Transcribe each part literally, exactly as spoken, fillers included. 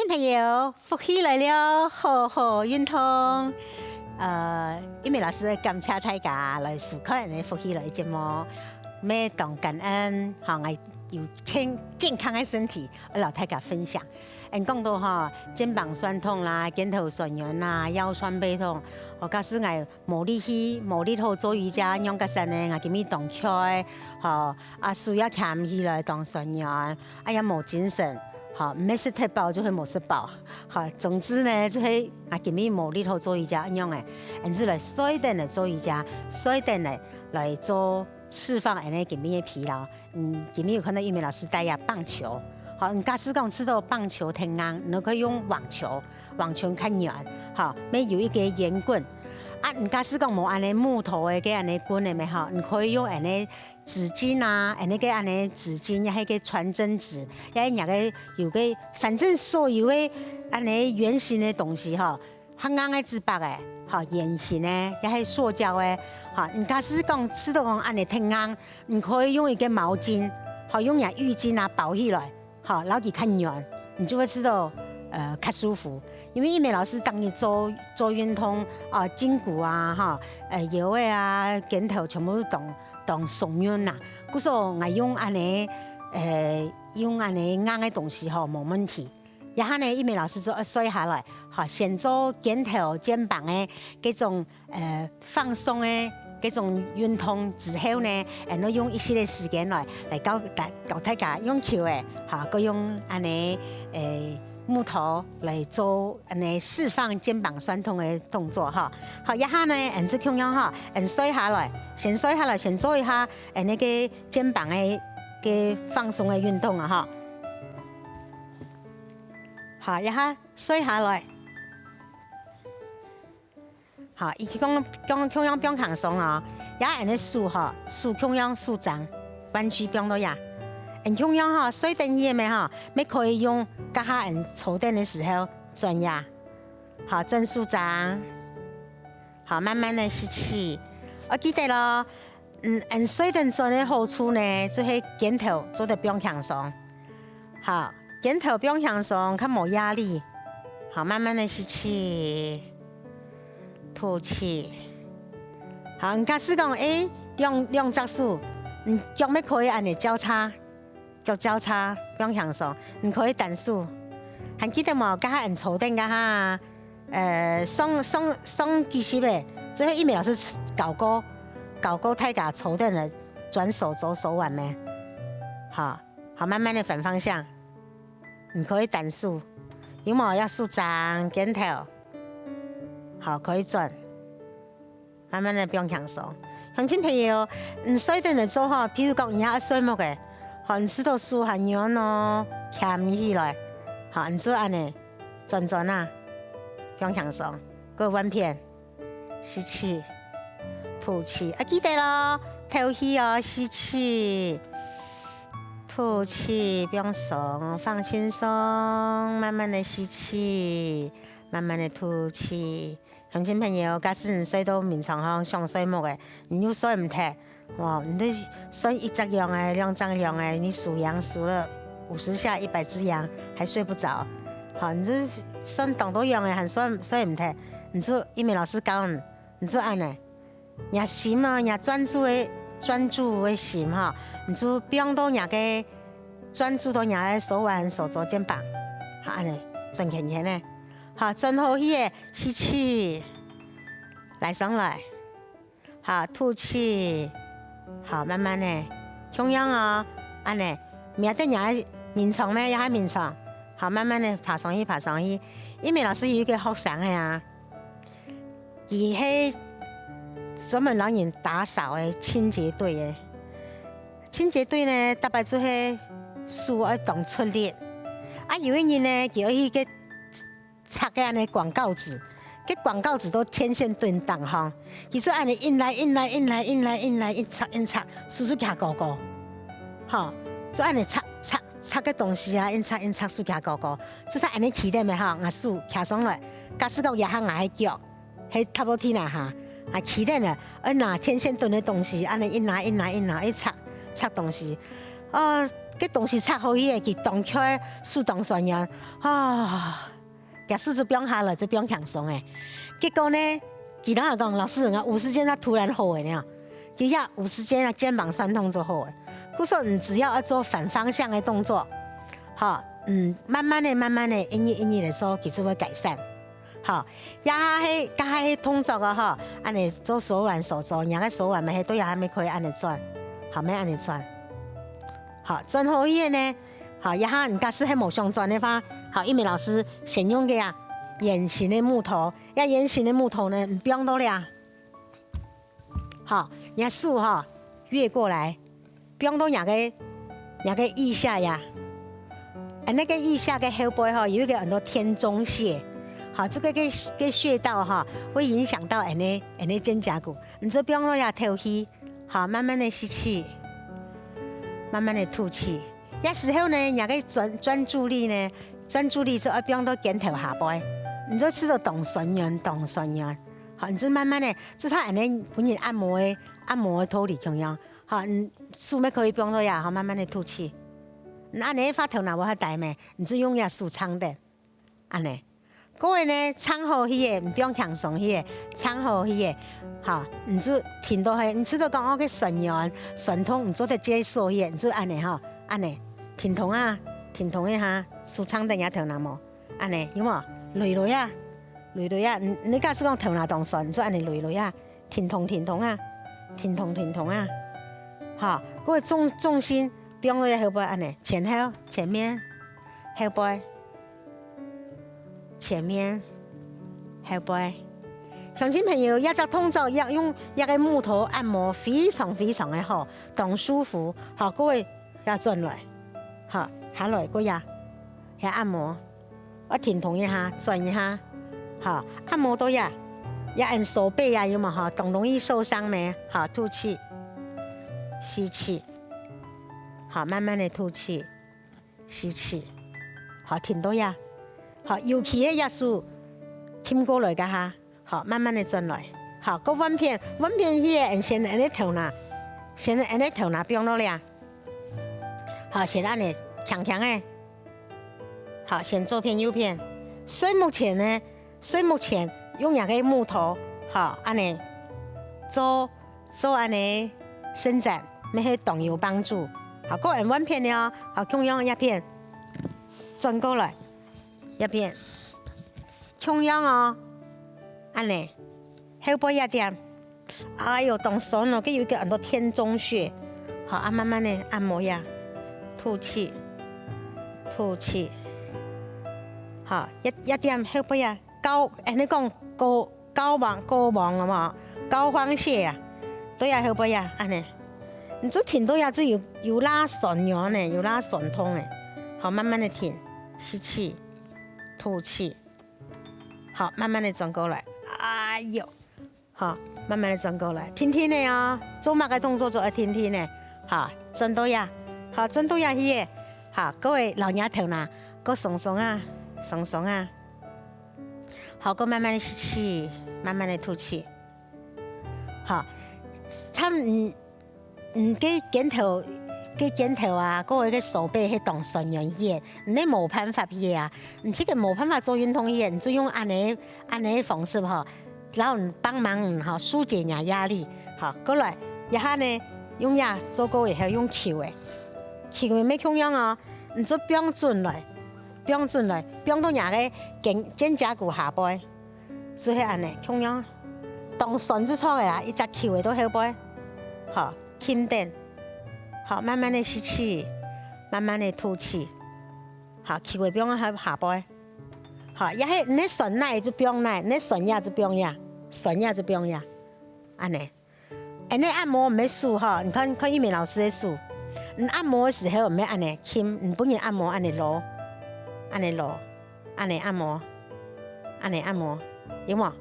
朋友，福氣來了，好好運動。呃，玉美老師感謝大家來收看𠊎等福氣來節目，乜當感恩，吼，𠊎有健健康个身體，愛摎大家分享。𠊎等講到吼，肩膀痠痛啦，肩頭痠軟啦，腰痠背痛，哦，假使𠊎無力氣，無力好做瑜伽，仰結煞呢，𠊎今日當𤸁，吼，啊手也擎毋起來，當痠軟，啊也無精神，吼，毋係食忒飽，就係無食飽，吼，總之呢，就係啊今日無力好做瑜伽，仰仔，𠊎等就來睡等來做瑜伽，睡等來來做釋放𠊎等今日个疲勞。 嗯，今日有看到玉美老師戴啊棒球，好，你假使講試著棒球忒硬，你可以用網球，網球較軟，好，乜有一個圓棍。啊，你假使講無恁呢木頭个，个恁呢棍个咩，好，你可以用恁呢紙巾啊，恁呢个恁呢紙巾，也係个傳真紙，也係若个有个，反正所有个恁呢圓形个東西，好， 較硬个紙箔仔，吼，圓形个，也係塑膠个，吼，你假使講試著講恁呢忒硬，你可以用一個毛巾，吼，用若浴巾啊包起來，吼，摎佢較軟，你就會試著，呃，較舒服。因為玉美老師當日做，做運動，啊，筋骨啊，吼，呃，腰仔啊，肩頭全部都當，當鬆軟吶。故所𠊎用恁呢，呃，用恁呢硬个東西吼，無問題。 這下呢，玉美老師就愛睡下來，好，先做肩頭、肩膀个這種，呃，放鬆个這種運動之後呢，然後用一息个時間來，來教大，教大家用球仔，好，過用恁呢，呃，木頭來做恁呢釋放肩膀痠痛个動作哈。好，這下呢，𠊎等就共樣哈，𠊎等睡下來，先睡下來，先做一下，呃，該個肩膀个，个放鬆个運動啊哈。 好，這下睡下來。好，佢講，講，共樣放輕鬆哦。這下𠊎等个手吼，手共樣手掌，彎曲放到這。𠊎等共樣吼，睡等去个咩吼，乜可以用這下𠊎等坐等个時候轉這。好，轉手掌。好，慢慢个吸氣。愛記得哦， 嗯，𠊎等睡等轉个好處呢，就係肩頭做得放輕鬆。好，肩頭放輕鬆，較無壓力。好，慢慢个吸氣，吐氣。好，你假使講，欸，兩，兩隻手，嗯，腳乜可以恁呢交叉， 腳交叉，放輕鬆，你可以單手。還記得無？這下𠊎等坐等這下，呃，上，上，上幾集个，最後玉美老師教過，教過大家坐等个轉手做手腕咩？好，好，慢慢个反方向，你可以單手，有無？愛手掌、肩頭，好，可以轉。 慢慢个放輕鬆。鄉親朋友，你睡等來做吼，譬如講你愛睡目个，吼，你試著手還軟哦，擎毋起來，吼，你就恁呢，轉轉啊，放輕鬆，過換片，吸氣，吐氣，啊，記得咯，透氣哦，吸氣，吐氣，放鬆，放輕鬆，慢慢个吸氣，慢慢个吐氣。 鄉親朋友，假使你睡到眠床項想睡目个，你又睡毋忒，哇，你都睡一隻樣仔、兩隻樣仔，你數羊數了五十下、一百隻羊，還睡不著。好，你就算當多樣仔，還睡，睡毋忒，你就，玉美老師教你，你就恁呢，若心啊，若專注个，專注个心哈，你就放到若个，專注到若个手腕、手肘、肩膀，好，恁呢，轉圈圈呢。 好，轉好去个，吸氣，來上來，好，吐氣，好，慢慢个，共樣哦，恁呢，摸等若个眠床咩，也係眠床，好，慢慢个爬上去，爬上去。玉美老師有一個學生个啊，佢係專門摎人打掃个清潔隊个，清潔隊呢，逐擺就係手愛當出力，啊，有一日呢，佢愛去个 拆个恁呢廣告紙，該廣告紙都電線杆頂項，佢就恁呢印來印來印來印來印來印拆印拆，手就擎高高，吼，就恁呢拆拆拆个東西啊，印拆印拆手擎高高，就像恁呢企等个吼，𠊎手擎上來，假使講這下𠊎个腳，係踏落地泥下，啊，企等个，愛拿電線杆个東西，恁呢印來印來印來，一拆拆東西。哦，該東西插好去个，佢當𤸁，手當痠軟，啊，厥手就放下來，就放輕鬆个。結果呢，佢同𠊎講：「老師，𠊎五十肩才突然好个呢。」佢也五十肩啊，肩膀痠痛就好个。故所你只要愛做反方向个動作，好，嗯，慢慢个、慢慢个，一日一日个做，佢就會改善。 好，這下係，這下係動作哦，吼，恁仔做手腕、手肘，若个手腕乜係都有還乜可以恁仔轉，好，乜恁仔轉。好，轉好以後呢，好，這下你假使係無想轉个話，好，玉美老師先用个啊，圓形个木頭，這圓形个木頭呢，你放到這， 好，若手吼，越過來，放到若个，若个腋下呀。啊，那個腋下个後背吼，有一個很多天中穴，好，這個个，个穴道哈，會影響到恁仔，恁仔肩胛骨。你就放到這透氣，好，慢慢的吸氣，慢慢的吐氣。這時候呢，若个專，專注力呢，專注力就愛放到肩頭下背，你就試著當痠軟，當痠軟。好，你就慢慢的 就像恁仔分人按摩个，按摩个道理共樣。好，你手乜可以放到這，好，慢慢的吐氣。你恁仔發頭那無較大咩？你就用這手撐等，恁仔。各位呢，撐好去个，你放輕鬆去个，撐好去个，好，你就停到去，你知道講哦，个痠軟、痠痛，你做得接受去个，你就恁仔吼，恁仔，停動啊，停動一下，手撐等這頭那無？ 恁仔，有無？累累啊，累累啊！你，你假使講頭那當痠，你就恁仔累累啊，停動停動啊，停動停動啊。好，該个重，重心放落去後背恁仔，前後、前面、後背、前面、後背。鄉親朋友，這隻動作愛用這个木頭按摩，非常非常个好，當舒服。好，各位，這轉來，好，下來，各位啊，遐按摩。 愛停動一下，轉一下，好，按摩到這，這恁手背啊，有無吼？當容易受傷咩？好，吐氣，吸氣，好，慢慢的吐氣，吸氣，好，停到這，好，尤其係這手停過來該下，好，慢慢的轉來，好，過換片，換片去个，先恁仔頭那，先恁仔頭那放落這，好，先恁仔輕輕个。 好，先左片右片。睡目前呢，睡目前用這个木頭，好，恁仔做，做恁仔伸展，乜係當有幫助。好，過恁換片了哦，好，共樣這片，轉過來，這片，共樣哦，恁仔，後背這點。 哎喲，當痠哦，該有一個恁多天中穴。好，啊，慢慢的按摩呀，吐氣，吐氣。好，一，一點後背啊，膏，哎，你講膏，膏黃，膏黃好無？膏黃穴啊，對啊，後背啊，恁仔。你就停到呀，就有，有拉痠軟呢，有拉痠痛呢。好，慢慢的停，吸氣，吐氣。好，慢慢的轉過來。哎喲， 好，慢慢的轉過來，定定个哦，做麼个動作就愛定定个。好，轉到呀，好，轉到呀去个。好，各位老娘頭那，過鬆鬆啊，鬆鬆啊。好，過慢慢吸氣，慢慢的吐氣。好，差毋，嗯，該肩頭，該肩頭啊，各位个手背係當痠軟个，你無辦法个啊，你這個無辦法做運動个，你就用恁仔，恁仔个方式吼， 然後幫忙吼，紓解若壓力。好，過來，這下呢，用這做過以後用搝个，搝个乜共樣哦，你就放轉來，放轉來，放到若个肩，肩胛骨下背，就係恁仔，共樣，當痠就著个啊，一隻搝个到後背，好，輕點，好，慢慢的吸氣，慢慢的吐氣，好，搝个放到下，下背。 好，也係你痠哪就放哪，你痠這就放這，痠這就放這，恁仔。恁仔按摩毋係手吼，你看，看玉美老師个手，你按摩个時候毋係恁仔輕，你分人按摩恁仔摎，恁仔摎，恁仔按摩，恁仔按摩，有無？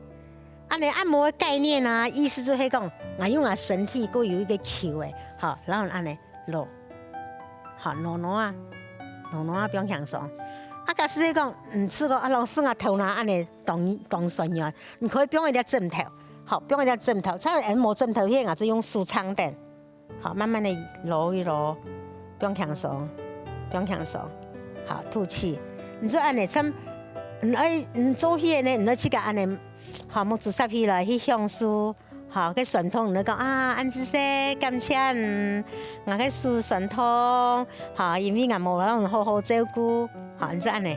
恁仔按摩个概念啊，意思就係講，𠊎用𠊎身體過有一個搝个，吼，然後恁仔 摎。好，摎摎啊，摎摎啊，放輕鬆。啊，假使你講，毋係講啊，老師啊，頭那恁仔當，當痠軟，你可以放一粒枕頭，好，放一粒枕頭，像𠊎無枕頭，該𠊎就用手撐等，好，慢慢的摎一摎，放輕鬆，放輕鬆，好，吐氣。你就恁樣，像，你愛，你做戲呢，你就自家恁樣，好，目珠霎起來，去享受，好，該痠痛，你就講啊，恁仔細，感謝你，𠊎个手痠痛，好，因為𠊎無人好好照顧，好，你就恁樣，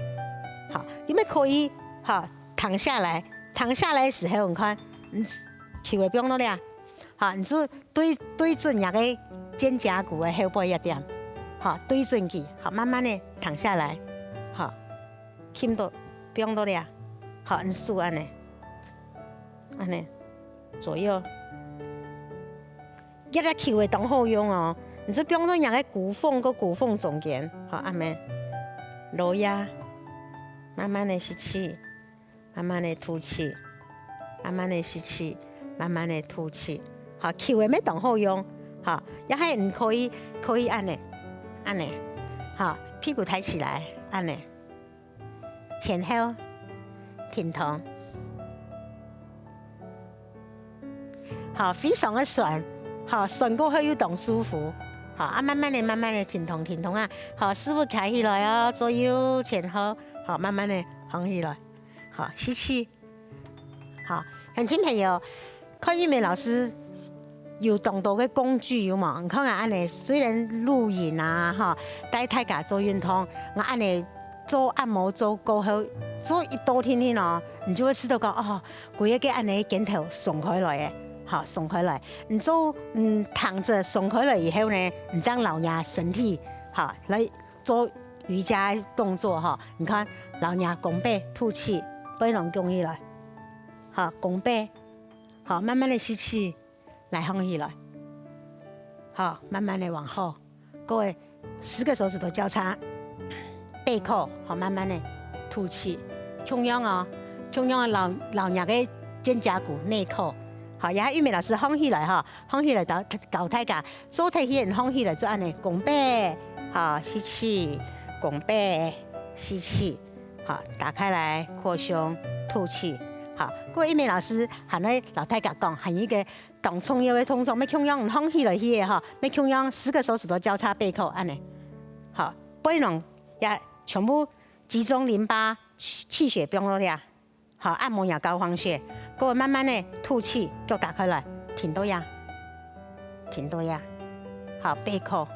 好，你乜可以，好，躺下來，躺下來个時候，你看，你手會放落來啊，好，你就 對，對準若个肩胛骨个後背一點，好，對準佢，好，慢慢个躺下來，好，輕到，放到這，好，你手恁樣，恁樣，左右，這个球會當好用哦，你就放到若个骨縫个骨縫中間，好，恁樣，落壓，慢慢个吸氣。 慢慢个吐氣，慢慢个吸氣，慢慢个吐氣。好，球仔乜當好用，好，也係你可以，可以恁樣，恁樣，好，屁股抬起來，恁樣，前後，挺動。好，非常个痠，好，痠過後又當舒服，好，啊，慢慢个，慢慢个，挺動，挺動啊，好，屎朏擎起來哦，左右前後，好，慢慢个䟘起來。 好，吸氣。好，鄉親朋友，看玉美老師有當多个工具有無？你看啊，恁樣雖然錄影啊，吼，帶大家做運動，𠊎恁樣做按摩做過後，做一到定定哦，你就會知道講，哦，歸個个恁樣个肩頭鬆開來个，好，鬆開來。你做，嗯，躺著鬆開來以後呢，你正摎若身體，好，來 做瑜伽个動作吼，你看，摎若弓背吐氣，背囊弓起來，好，弓背，好，慢慢个吸氣，來䟘起來，好，慢慢个往後，各位，十個手指頭交叉，背扣，好，慢慢个吐氣，共樣哦，共樣个摎，摎若个肩胛骨內扣，好，這下玉美老師䟘起來吼，䟘起來教，教大家 做忒去，䟘起來就恁樣，弓背，好，吸氣，弓背，吸氣，好，打開來，擴胸，吐氣，好。各位玉美老師還愛摎大家講，還有一個當重要个動作，愛共樣䟘起來去个吼，愛共樣十個手指頭交叉背扣，恁樣，好，背囊也全部集中淋巴、氣，氣血放落去啊。 好，按摩牙膏放血，過後慢慢个吐氣，腳打開來，挺到這，挺到這。好，背扣。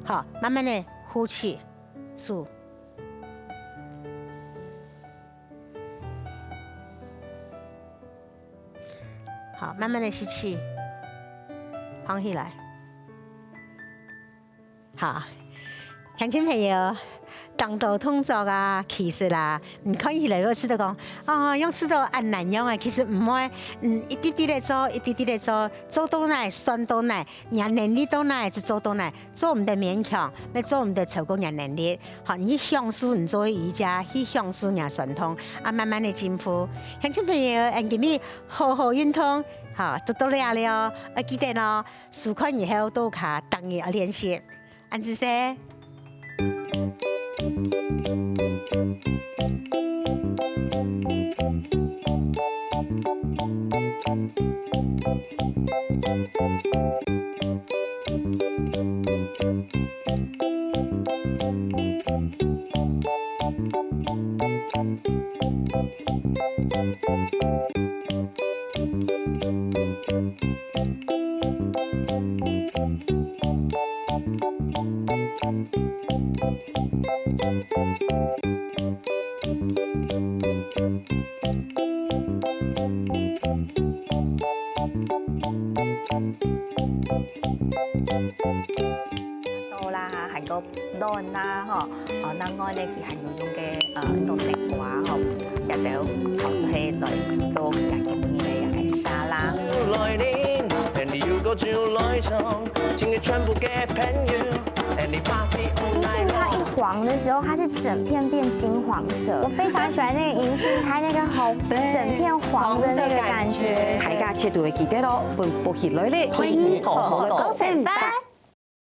好，慢慢个呼氣，吐。好，慢慢个吸氣，䟘起來。 好，鄉親朋友，當多動作啊，其實啊，你看起來會試著講，哦，仰試著恁難樣啊，其實毋會，嗯，一滴滴个做，一滴滴个做，做到哪，算到哪，若能力到哪就做到哪，做毋得勉強，也做毋得超過若能力。好，你享受你做瑜伽，去享受若痠痛，啊，慢慢个進步。鄉親朋友，恁今日好好運動，好，做到這了哦，愛記得哦，收看以後，多加逐日愛練習。 恁仔細。多啦，還過卵啦，吼，哦，另外呢，佢還有用个，呃，當地瓜，吼，也都炒出去來做佢个今晡日个一個沙拉。銀杏它一黃的時候，它是整片變金黃色。我非常喜歡那個銀杏，它那個好，整片黃的那個感覺。大家切都會記得咯，分剝起來咧，歡迎好好个食飯。